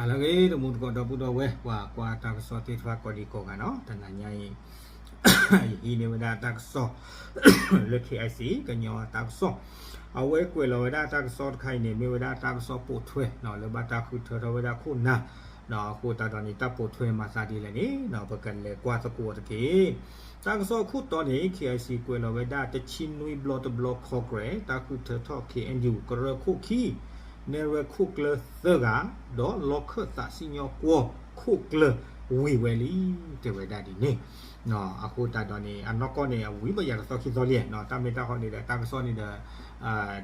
လၢအဂ့ၤ တမူတကိးဒီပုၢ်ဒီဝဲၢ် ပှၤကွၢ်တၢ်ကစီၣ်သ့ၣ်တဖၣ်ကိးဒံကိးဂၤနီၤ, တနၤညါအံၤ ယဟံးန့ၢ်ဝဲဒၣ်တၢ်ကစီၣ် လၢ KIC ကညီတၢ်ကစီၣ်, အဝဲကွဲးလီၤဝဲဒၣ်တၢ်ကစီၣ်တခါအံၤန့ၣ် မ့ၢ်ဝဲဒၣ်တၢ်ကစီၣ်ပိာ်ထွဲ လၢဘၣ်တၢ်ဃုထၢထီၣ်ဝဲဒၣ်ခိၣ်နၢ်, အဃိသတးဒီးန့ၣ် တၢ်ပိာ်ထွဲမၤသးဒ်လဲၣ်န့ၣ် ပကလဲၤကွၢ်သကိးတက့ၢ်. တၢ်ကစီၣ်ခိၣ်တီန့ၣ် KIC ကွဲးလီၤဝဲဒၣ် တဆံနွံဘျီတဘျီ Congress တၢ်ဃုထၢထီၣ် KNU ကရၢခိၣ်ခံ နဲၣ်ရွဲခိၣ်ကျၢၢ်သၢဂၤ ဒီးလီခၢၣ်သးစံၣ်ညီၣ်ကွီၢ်ခိၣ်ကျၢၢ်ဝံၤဝဲလံ တဲဝဲဒၣ်ဒ်န့ၣ်. အဃိသတးဒီးန့ၣ် အနီၢ်ကီၢ်န့ၣ် အဝံၤဘၣ်ယၤတသီခံသီလံနီၤ, တၢ်မ့ၢ်တၢ်ဟီန့ၣ်ဒီး တၢ်ကစီၣ်န့ၣ်ဒီး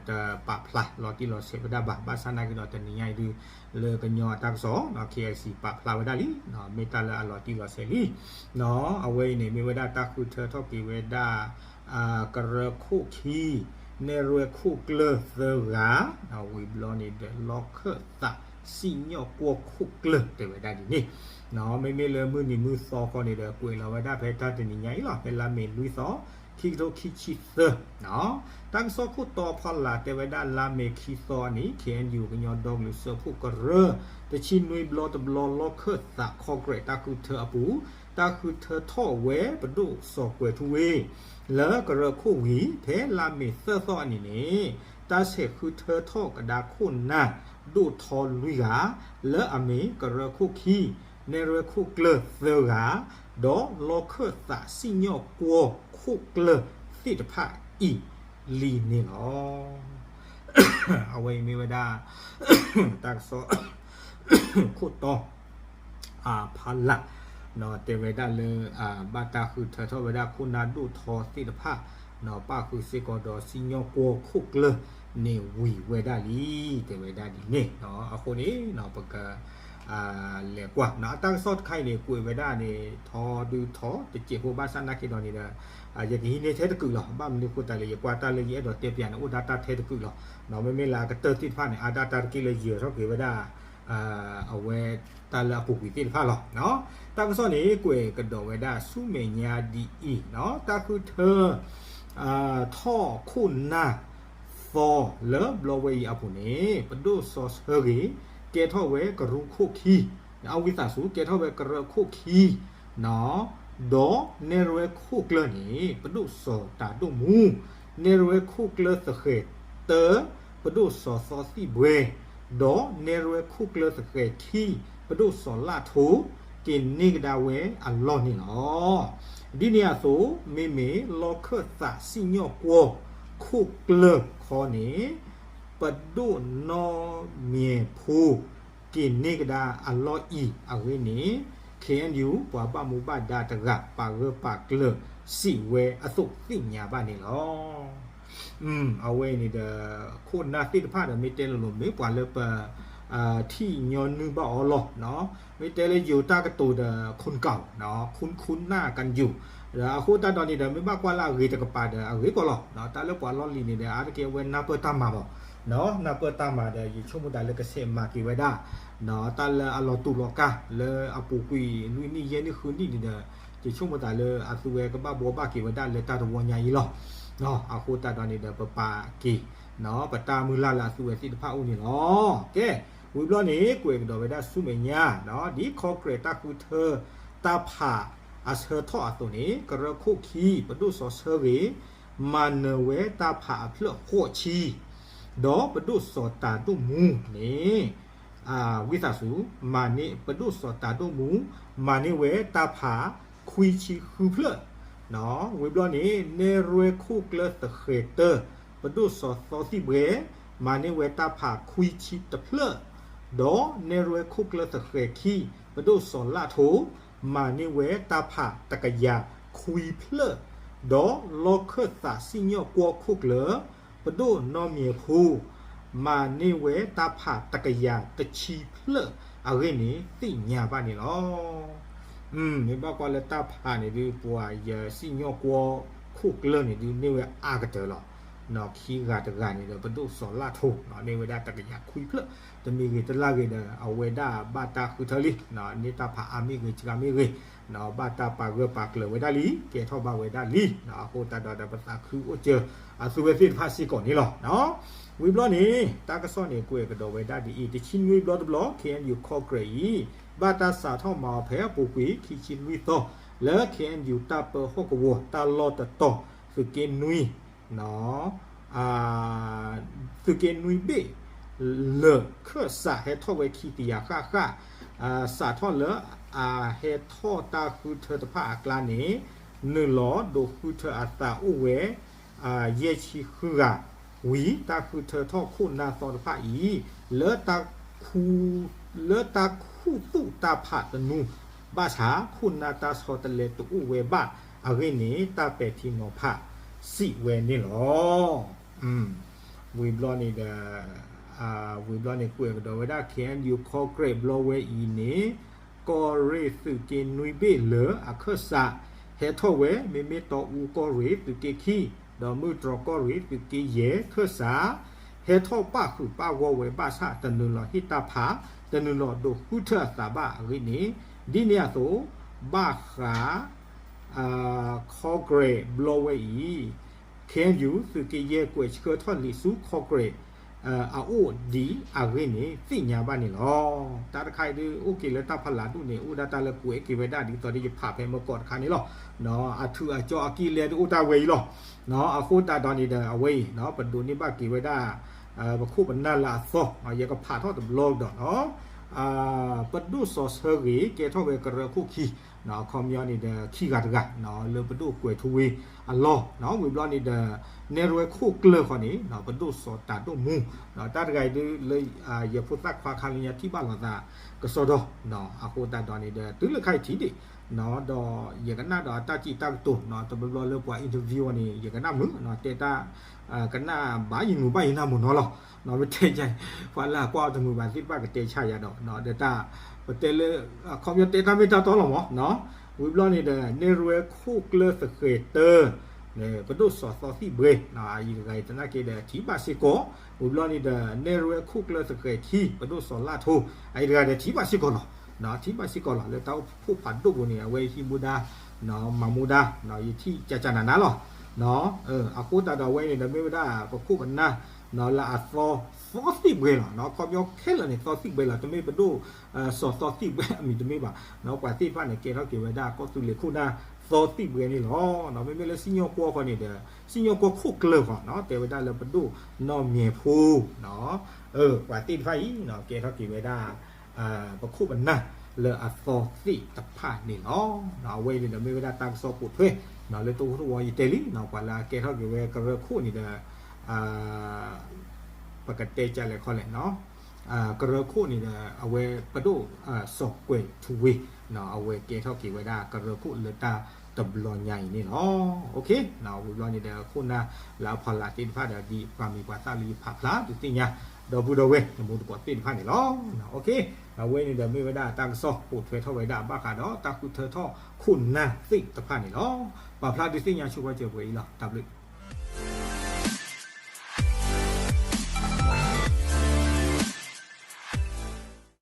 တပာ်ဖျါလီၤတံၢ်လီၤဆဲးဝဲဒၣ်ဘၣ်, ဘၣ်ဆၣ်နာ်က့ဒီးတနံၤညါအံၤဒုး လၢကညီတၢ်ကစီၣ် KIC ပာ်ဖျါဝဲဒၣ်လံ, မ့ၢ်တၢ်လၢအလီၤတံၢ်လီၤဆဲးလံ. အဝဲအံၤန့ၣ် မ့ၢ်ဝဲဒၣ်တၢ်ဃုထၢထီၣ်က့ၤဝဲဒၣ် ကရၢခိၣ်ခံ နဲၣ်ရွဲခိၣ်ကျၢၢ်သၢဂၤ, ဝံၤဘျီန့ၣ်ဒီး လီခၢၣ်သးစံၣ်ညီၣ်ကွီၢ်ခိၣ်ကျၢၢ် တဲဝဲဒၣ်ဒ်န့ၣ်. မ့မ့ၢ်လၢမုၢ်နံၤမုၢ်သီဃီန့ၣ်ဒီး ကွဲးလီၤဝဲဒၣ်ဖဲတၢ်တနံၤညါအံၤလီၤ, ဖဲလါမ့ၤလွံၢ်သီ ခံကထိခံဆံသၢ တၢ်ကစီၣ်ခိၣ်တီဖီလာ်တဲဝဲဒၣ်လါမ့ၤခံသီန့ၣ် KNU ကညီဒီကလုာ်စၢဖှိၣ်ကရၢ တဆံနွံဘျီတဘျီလီခၢၣ်သး Congress တၢ်ဃုထၢအပူၤ တၢ်ဃုထၢထီၣ်ဝဲပဒိၣ်စီၤကွဲၤထူဝ့ လၢကရၢခိၣ်ဝံၤ ဖဲလါမ့ၤသၢသီအနံၤန့ၣ် တၢ်ဆဲးဃုထၢထီၣ်ကဒါခိၣ်နၢ်ဒိၣ်ထီလွံၢ်ဂၤ လၢအမ့ၢ်ကရၢခိၣ်ခံ နဲၣ်ရွဲခိၣ်ကျၢၢ်သၢဂၤ ဒီးလီခၢၣ်သးစံၣ်ညီၣ်ကွီၢ်ခိၣ်ကျၢၢ်သ့ၣ်တဖၣ်အံၤလံန့ၣ်လီၤ. အဝဲအံၤမ့ၢ်ဝဲဒၣ် တၢ်ကစီၣ်ခိၣ်တီ ဖီလာ် တဲဝဲဒၣ်လၢ ဘၣ်တၢ်ဃုထၢထီၣ်ဝဲဒၣ်ခိၣ်နၢ်ဒိၣ်ထီသ့ၣ်တဖၣ် ပၣ်ဃုာ်စ့ၢ်ကီးဒီးစံၣ်ညီၣ်ကွီၢ်ခိၣ်ကျၢၢ်န့ၣ်ဝံၤဝဲဒၣ်လံ တဲဝဲဒၣ်ဒ်န့ၣ်. အဃိန့ၣ် ပက လဲၤကွၢ် အတၢ်ကစီၣ်တခါအံၤန့ၣ် ကွဲးဝဲဒၣ်န့ၣ် ထီဒုထီတစဲးဖိ ဘၣ်ဆၣ်နာ်က့ဒီးန့ၣ်ဒီး ယကဟံးန့ၢ်ထဲတကုာ်လီၤ. ဘၣ်မနုၤအဃိသတးလဲၣ် ယကွၢ်တၢ်လၢယအဲၣ်ဒိးတဲပၠးန့ၣ် အိၣ်ဒၣ်တၢ်ထဲတကုာ်လီၤ. မ့မ့ၢ်လၢအကတၢၢ်သ့ၣ်တဖၣ်န့ၣ် အါဒၣ်တၢ်တက့ၢ်လၢယၢၤထီၣ်က့ၤဝဲဒၣ် အဝဲတၢ်လၢအပူၤကွံာ်သ့ၣ်တဖၣ်လီၤ. တၢ်ကစီၣ်န့ၣ် ကွဲးကဒီးဝဲဒၣ်ဆူမဲာ်ညါဒ်အံၤ, တၢ်ဃုထၢ ထီၣ်ခိၣ်နၢ်သီလၢဘျီဝဲအံၤအပူၤန့ၣ် ပဒိၣ်စီၤဆၢဂ့ၤ ကဲထီၣ်ဝဲကရူၢ်ခိၣ်ခံ, အဝံသးစူၤ ကဲထီၣ်ဝဲကရၢခိၣ်ခံ ဒီးနဲၣ်ရွဲခိၣ်ကျၢၢ်န့ၣ် ပဒိၣ်စီၤတၤဒိၣ်မူ, နဲၣ်ရွဲခိၣ်ကျၢၢ်သဃဲၤတၢ ပဒိၣ်စီၤသီသံၣ်ဘှဲ, ဒီးနဲၣ်ရွဲခိၣ်ကျၢၢ်သဃဲၤခံ ပဒိၣ်စီၤလၣ်ထိ က့ၤန့ၢ်ကဒါဝဲအလီၢ်န့ၣ်လီၤ. ဒ်န့ၣ်အသိး မ့မ့ၢ်လီခၢၣ်သးစံၣ်ညီၣ်ကွီၢ်ခိၣ်ကျၢၢ်ခီန့ၣ် ပဒိၣ်နီၢ်မၠဲၤဖိ က့ၤန့ၢ်ကဒါအလီၢ်အံၤအဂ့ၢ်န့ၣ် KNU ပှၤဘၣ်မူဘၣ်ဒါတဂၤ ပာ်ဂၢၢ်ပာ်ကျၢၤစံးဝဲအသိးသ့ၣ်ညါဘၣ်န့ၣ်လီၤ. အဝဲန့ၣ်ဒီး ခိၣ်နၢ်သ့ၣ်တဖၣ်ဒီး မ့ၢ်တဲလိၤလိၤ မ့ၢ်ပှၤလၢပ ထံၣ်ညီနုၢ်ဘၣ်အီၤလီၤ. မ့ၢ်တဲလၢယိၤတၢ်ကတိၤဒီး ခိၣ်ကီၤ ခိၣ်ခိၣ်နၢ်ကယူၤ ဒီးအဃိသတးဒီးန့ၣ်ဒီး မ့ၢ်ဘၣ်ကွၢ်လၢအဂ့ၤတကပၤဒီး အဂ့ၤကီးလီၤ. တၢ်လၢပှၤလီၢ်လံၤန့ၣ်ဒီး အါတက့ၢ်အဝဲနၢ်ပၢၢ်တၢ်မၤဘၣ်, နၢ်ပၢၢ်တၢ်မၤဒီး ယဆိကမိၣ်တၢ်လၢကဆဲးမၤက့ၤဝဲဒၣ် တၢ်လၢအလီၤတူာ်လီၤကာ်လၢအပူၤကွံာ်လွံၢ်နံၣ်ယဲၢ်နံၣ်ဃုနံၣ်န့ၣ်ဒီး ယဆိကမိၣ်တၢ်လၢအသုဝဲကဘၣ်ဘှီဘၣ်က့ၤဝဲဒၣ်လၢတၢ်တဝီညါအံၤလီၤ. အဃိသတးဒီးန့ၣ်ဒီး ပပာ်က့ၤ ပတၢ်မုၢ်လၢ်လၢအသုဝဲသ့ၣ်တဖၣ်အိၣ်န့ၣ်လီၤ. ကဲ ဝံၤဘျီန့ၣ် ကွဲးကဒီးဝဲဒၣ်ဆူမဲာ်ညါ ဒ် Congress တၢ်ဃုထၢ တၢ်ဖးအဆၢထီၣ်အသိးန့ၣ် ကရၢခိၣ်ခံ ပဒိၣ်စီၤဆၢဂ့ၤ မၤနၢၤဝဲတၢ်ဖးအဖျၢၣ်ဃိးဆံ ဒီးပဒိၣ်စီၤတၤဒိၣ်မူန့ၣ် ဝံသးစူၤ မၤန့ၢ် ပဒိၣ်စီၤတၤဒိၣ်မူ မၤန့ၢ်ဝဲတၢ်ဖးခွံဆံဃုဖျၢၣ်, ဝံၤဘျီန့ၣ် နဲၣ်ရွဲခိၣ်ကျၢၢ်သဃဲၤတၢ ပဒိၣ်စီၤသီသံၣ်ဘှဲ မၤန့ၢ်ဝဲတၢ်ဖးခွံဆံတဖျၢၣ်, ဒီးနဲၣ်ရွဲခိၣ်ကျၢၢ်သဃဲၤခံ ပဒိၣ်စီၤလၣ်ထိ မၤန့ၢ်ဝဲတၢ်ဖးတကယၤခွံဖျၢၣ်, ဒီးလီခၢၣ်သးစံၣ်ညီၣ်ကွီၢ်ခိၣ်ကျၢၢ် ပဒိၣ်နီၢ်မၠဲၤဖိ မၤန့ၢ်ဝဲတၢ်ဖးတကယၤတဆံဖျၢၣ်အဂ့ၢ်န့ၣ် သ့ၣ်ညါဘၣ်န့ၣ်လီၤ. မ့ၢ်ဘၣ်ကွၢ်လၢတၢ်ဖးန့ၣ်ဒုး ပှၤယစံၣ်ညီၣ်ကွီၢ်ခိၣ်ကျၢၢ်န့ၣ်ဒုး န့ၢ်ဝဲအါကတၢၢ်လီၤ. ခံဂၤတဂၤန့ၣ်ဒီး ပဒိၣ်စီၤလၣ်ထိ န့ၢ်ဝဲဒၣ်တကယၤခွံဖျၢၣ်, တမံၤဂ့ၤတလၢ်ဂ့ၤဒီး အဝဲဒၣ်ဘၣ်တၢ်ဃုထၢလံ, န့ၢ်တၢ်ဖးအါမ့ၢ်ဂ့ၤ စှၤမ့ၢ်ဂ့ၤ ဘၣ်တၢ်ပာ်ဂၢၢ်ပာ်ကျၢၤဝဲဒၣ်လံ, ကဲထီၣ်ဘၣ်ဝဲဒၣ်လံ, အဃိသတးဒီး ပသးခုအိၣ်စၢၤ အသုဝဲသ့ၣ်တဖၣ်စ့ၢ်ကီးန့ၣ်လီၤ. ဝံၤဘျီန့ၣ် တၢ်ကစီၣ်န့ၣ် ကွဲးကဒီးဝဲဒၣ်ဒ်အံၤ, တဆံနွံဘျီတဘျီ ခ့ၣ်အဲၣ်ယူၣ် ခီကရဲးအံၤ ဘၣ်တၢ်စးထီၣ်မၤအီၤဖဲအပူၤကွံာ် ခံဆံလွံၢ်သီ လၢ ခ့ၣ်အဲၣ်ယူၣ် တၢ်ပၢဟီၣ်ကဝီၤ တၢ်လီၢ်တတီၤ သုးက့နွံ သုးက့နွံဘ့ၣ် လၢာ်ခၢၣ်စး ဟဲထီၣ်ဝဲခံကယၤဃၣ်ဃၣ်, စးထီၣ်လၢအဟဲထီၣ်တၢ်ဃုထၢတဖၣ်အကျါန့ၣ် နုာ်လီၤဒိးဃုထၢအသးအိၣ်ဝဲ ယဲၢ်ဆံဃုဂၤ, ဝံၤ တၢ်ဃုထၢထီၣ်ခိၣ်နၢ်သီတဖၣ်အံၤ လၢတၢ်ခူသူၣ်တၢ်ဖးတနူ ဘၣ်ဆၣ် ခိၣ်နၢ်တၢ်ဆီတလဲတအိၣ်ဝဲဘၣ်အဂ့ၢ်န့ၣ် တၢ်ပဲာ်ထံနီၤဖးစံးဝဲန့ၣ်လီၤ. ဝံၤဘျီန့ၣ်ဒီး ဝံၤဘျီန့ၣ် ကွဲးကဒီးဝဲဒၣ် ခ့ၣ်အဲၣ်ယူၣ် ခီကရဲးဘျီဝဲအံၤန့ၣ် ကီၢ်ရ့ၣ်သုးက့နွံဘ့ၣ်လၢအခၢၣ်စး ဟဲထီၣ်ဝဲ မ့မ့ၢ်တီအူကီၢ်ရ့ၣ်သုးက့ခံ ဒီးမုၢ်တြီၤကီၢ်ရ့ၣ်သုးက့ယဲၢ်ခၢၣ်စး ဟဲထီၣ်ပၣ်ဃုာ်ပၣ်ဂီၢ်ဝဲဘၣ်ဆၣ် တနုာ်လီၤဟ့ၣ်တၢ်ဖး တနုာ်လီၤဒိးဃုထၢအသးဘၣ်အဂ့ၢ်န့ၣ် ဒ်န့ၣ်အသိး ဘၣ်ဃး ခီကရဲးဘျီဝဲအံၤ ခ့ၣ်အဲၣ်ယူၣ် သုးက့ယဲၢ်ကွဲးဆှၢထီၣ်လံာ်ဆူခီကရဲး အအိၣ်ဒံးအဂ့ၢ်န့ၣ် သ့ၣ်ညါဘၣ်န့ၣ်လီၤ. တၢ်တခါအံၤဒ်အိၣ်က့ၤလၢတၢ်ဖီလာ်ဒူၣ်န့ၣ် အိၣ်ဒၣ်တၢ်လၢကွဲးက့ၤဝဲဒၣ်ဒ်သိးဒီးယဖးဖဲမုၢ်ကီၢ်တခါန့ၣ်လီၤ. အထုးအကၠီအကံၢ်လဲဒ်အိၣ်တၢ်ဝဲအံၤလီၤ. အဃိသတးဒီးန့ၣ်ဒီး အဝဲအံၤ ပဒိးန့ၢ်ဘၣ်က့ၤဝဲဒၣ် ပခိၣ်ပနၢ်လၢအသီ ယကဖးထီၣ်တဘျီကဒီးလီၤ. ပဒိၣ်စီၤဆၢဂ့ၤ ကဲထီၣ်ဝဲကရၢခိၣ်ခံ အခီပညီန့ၣ်ဒီး ခံဂၤတဂၤ လၢပဒိၣ်ကွဲးထူဝ့အလီၢ် ဝံၤဘျီန့ၣ်ဒီး နဲၣ်ရွဲခိၣ်ကျၢၢ်ဃီန့ၣ် ပဒိၣ်စီၤတၤဒိၣ်မူ တၢ်တဂၤအံၤဒ်လၢ ယဖိသၣ်ခွါခါလၢညါ ထံၣ်ဘၣ်လိာ်သးကစီဒီ အဃိသတးဒီးန့ၣ်ဒီး တုၤလၢခါအံၤထံၣ်ဒံး ဒီးယကနၣ်ဒီးအတၢ်စံးတၢ်ကတိၤ တဘျီဘျီလၢပှၤ interview အီၤန့ၣ် ယကနၣ်မုာ် တဲတၢ် ကနၣ်ဘၣ်ယမုာ်ဘၣ်ယနၢ်မုာ်နီၤလီၤ. မ့ၢ်တဲ ပှၤလၢအကွၢ်အီၤတမုာ်ဘၣ်သ့ၣ်တဖၣ်ကတဲဆါယၤဒီး ဒီးတၢ် ပတဲလၢ အခီပညီတဲတၢ်မ့ၢ်တၢ်တီလီၤမး ဝံၤဘျီန့ၣ်ဒီး နဲၣ်ရွဲခိၣ်ကျၢၢ်သဃဲၤတၢ ပဒိၣ်စီၤသီသံၣ်ဘှဲ အအံၤတဂၤအံၤသနာ်က့ဒီး ထံၣ်ဘၣ်စ့ၢ်ကီး ဝံၤဘျီန့ၣ်ဒီး နဲၣ်ရွဲခိၣ်ကျၢၢ်သဃဲၤခံ ပဒိၣ်စီၤလၣ်ထိ အအံၤတဂၤဒီး ထံၣ်ဘၣ်စ့ၢ်ကီးလီၤ. ထံၣ်ဘၣ်စ့ၢ်ကီးလီၤ လၢတၢ်အိၣ်ဖှိၣ်ဖးဒိၣ်ပူၤန့ၣ် အဝဲဟံးမူဒါ မၤမူဒါ ယထံၣ်ကၢ်ကၢ်နးနးလီၤ. အဃိသတးဒီးအဝဲန့ၣ်ဒီးမ့ၢ်ဝဲဒၣ် ပခိၣ်ပနၢ် လၢအသီ သီသံၣ်ဘှဲလီၤ. အခီပညီခဲလၢာ်န့ၣ် သီသံၣ်ဘှဲလီၤ. တမ့ၢ်ပဒိၣ် စီၤသီသံၣ်ဘှဲအမံၤတမ့ၢ်ဘၣ်. ပှၤသ့ၣ်တဖၣ်န့ၣ် ကဲထီၣ်က့ၤဝဲဒၣ် ကီၢ်သူလ့ၤခိၣ်နၢ်သီသံၣ်ဘှဲန့ၣ်လီၤ. မ့မ့ၢ်လၢစံၣ်ညီၣ်ကွီၢ်ဃီန့ၣ်ဒီး စံၣ်ညီၣ်ကွီၢ်ခိၣ်ကျၢၢ်ဃီ တဲဝဲဒၣ်လၢပဒိၣ်နီၢ်မဲာ်ဖိ ပှၤသ့ၣ်တဖၣ်အံၤ ကဲထီၣ်က့ၤဝဲဒၣ် ပခိၣ်ပနၢ် လၢအသီသ့ၣ်တဖၣ်န့ၣ်လီၤ. အဝဲန့ၣ်ဒီးမ့ၢ်ဝဲဒၣ်တၢ်ကစီၣ်ပိာ်ထွဲ လၢတအိၣ်တဝီယတဲလံ ပှၤလၢအကဲထီၣ်က့ၤဝဲကရၢခိၣ်န့ၣ်ဒီး ပကတဲကလဲာ်ခီလဲၣ် ကရၢခိၣ်န့ၣ်ဒီး အဝဲပဒိၣ် စီၤကွဲးထူဝ့ အဝဲကဲထီၣ်က့ၤဝဲဒၣ်ကရၢခိၣ်လၢတၢ်တဘျီညါအံၤန့ၣ်လီၤ. ဝံၤဘျီန့ၣ်ဒီး ခိၣ်နၢ်လၢအဖီလာ်သ့ၣ်တဖၣ်ဒီး ဒ်ပှၤမံၤပှၤသၣ်လၢယဖးဖျါဒုးသ့ၣ်ညါ ဒီပုၢ်ဒီဝဲၢ် နမူတကိးသ့ၣ်တဖၣ်န့ၣ်လီၤ. အဝဲန့ၣ်ဒီးမ့ၢ်ဝဲဒၣ်တၢ်ကစီၣ်ပိာ်ထွဲထီၣ်ဝဲဒၣ်ဘၣ်ဃးဒီးတၢ်ဃုထၢထီၣ်ခိၣ်နၢ်သ့ၣ်တဖၣ်န့ၣ်လီၤ. ပာ်ဖျါဒုးသ့ၣ်ညါဆိပှဲၤစၢၤပှဲၤအံၤလီၤ. တၢ်ဘျုး